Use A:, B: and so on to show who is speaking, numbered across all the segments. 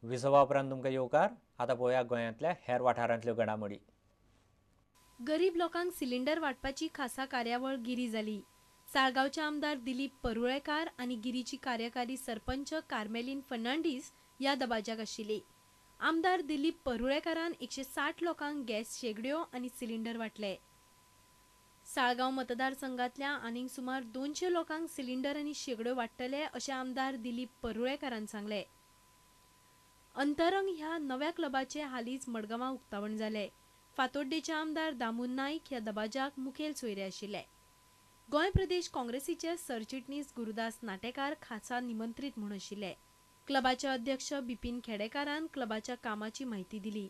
A: विसवा उपरांत तुमकां येवकार. आतां पळोवया गोंयांतल्या हेर वाठारांतल्यो घडामोडी.
B: गरीब लोकांक सिलिंडर वांटपाची खासा कार्यावळ गिरी जाली. साळगांवचे आमदार दिलीप परुळेकार आनी गिरीची कार्यकारी सरपंच कार्मेलीन फर्नांडीस ह्या दबाज्याक आशिल्ली. आमदार दिलीप परुळेकारान 160 लोकांक गॅस शेगड्यो आनी सिलिंडर वांटले. साळगांव मतदारसंघातल्या आनीक सुमार 200 लोकांक सिलिंडर आनी शेगड्यो वांट्टले अशें आमदार दिलीप परुळेकारान सांगले. अंतरंग ह्या नव्या क्लबाचे हालींच मडगांवां उक्तावण जालें. फातोड्डेचे आमदार दामू नायक ह्या दबाज्याक मुखेल सोयरे आशिल्ले. गोंय प्रदेश काँग्रेसीचे सरचिटणीस गुरुदास नाटेकार खासा निमंत्रीत म्हूण आशिल्ले. क्लबाचे अध्यक्ष बिपीन खेडेकारान क्लबाच्या कामाची म्हायती दिली.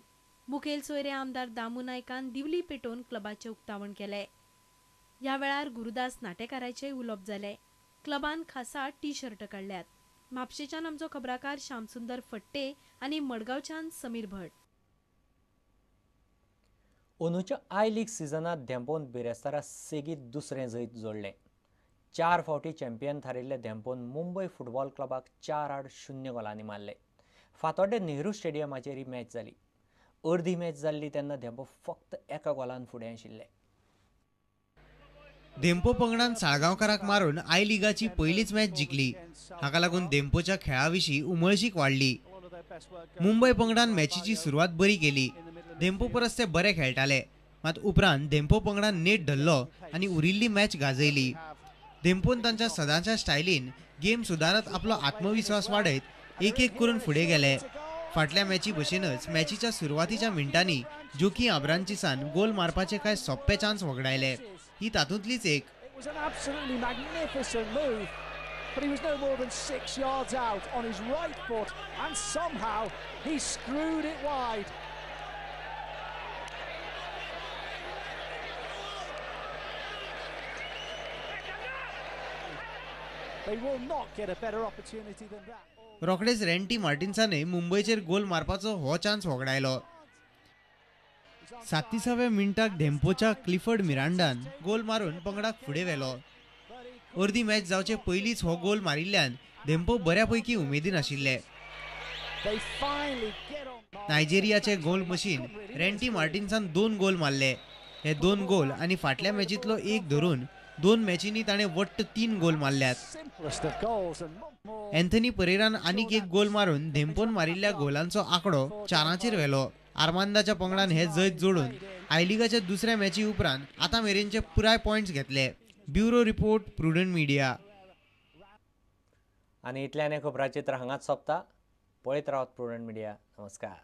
B: मुखेल सोयरे आमदार दामू नायकान दिवली पेटोवन क्लबाचें उक्तावण केलें. ह्या वेळार गुरुदास नाटेकाराचेय उलोवप जालें. क्लबान खासा टी शर्ट काडल्यात. म्हापशेच्यान आमचो खबराकार श्यामसुंदर फट्टे आनी मडगांवच्यान समीर भट.
A: अंदूच्या I league सिजनांत धेंपोन बिरेस्तारा सेगीत दुसरें जैत जोडलें. 4 फावटी चॅम्पियन थारिल्ले धेंपोन मुंबय फुटबॉल क्लबाक 4-0 गोलांनी मारले. फातोड्डें नेहरू स्टेडियमाचेर ही मॅच जाली. अर्दी मॅच जाल्ली तेन्ना धेंपो फक्त 1 गोलान फुडें आशिल्ले.
C: धेंपो पंगडान साळगांवकाराक मारून I लिगाची पयलीच मॅच जिखली. हाका लागून धेंपोच्या खेळा विशीं उमळशीक वाडली. मुंबय पंगडान मॅचीची सुरवात बरी केली. धेंपो परस ते बरे खेळटाले. मात उपरांत धेंपो पंगडान नेट धरलो आनी उरिल्ली मॅच गाजयली. धेंपोन तांच्या सदांच्या स्टायलीन गेम सुदारत आपलो आत्मविश्वास वाडयत एक एक करून फुडें गेले. फाटल्या मॅची भशेनच मॅचीच्या सुरवातीच्या मिनटांनी जोकी आब्रांचिसान गोल मारपाचे कांय सोंपे चान्स वगडायले. ही तातूंतलीच एक.
D: But he was no more than 6 yards out on his right foot, and somehow he screwed it wide. They will not get a better opportunity than that.
C: रोखडेच रेंटी मार्टिन्साने मुंबयचेर गोल मारपाचो हो चान्स वगडायलो. 37व्या मिनटाक धेंपोच्या क्लिफर्ड मिरांडान गोल मारून पंगडाक फुडें व्हेलो. अर्दी मॅच जावचे पयलींच हो गोल मारिल्ल्यान धेंपो बऱ्यापैकी उमेदीन आशिल्ले. नायजेरियाचे गोल मशीन रेंटी मार्टिन्सान 2 गोल मारले. हे 2 गोल आनी फाटल्या मॅचींतलो 1 धरून 2 मॅचींनी ताणें वट्ट 3 गोल मारल्यात. अँथनी परेरान आनीक 1 गोल मारून धेंपोन मारिल्ल्या गोलांचो आंकडो 4 व्हेलो. आर्मांदाच्या पंगडान हे जैत जोडून I लिगाच्या दुसऱ्या मॅची उपरांत आतां मेरेनचे पुराय पॉयंट्स घेतले. Bureau report, Prudent media.
A: आनी इतल्यान खबराचित्र हांगाच सोंपता. पळयत रावत प्रुडंट मिडिया. नमस्कार.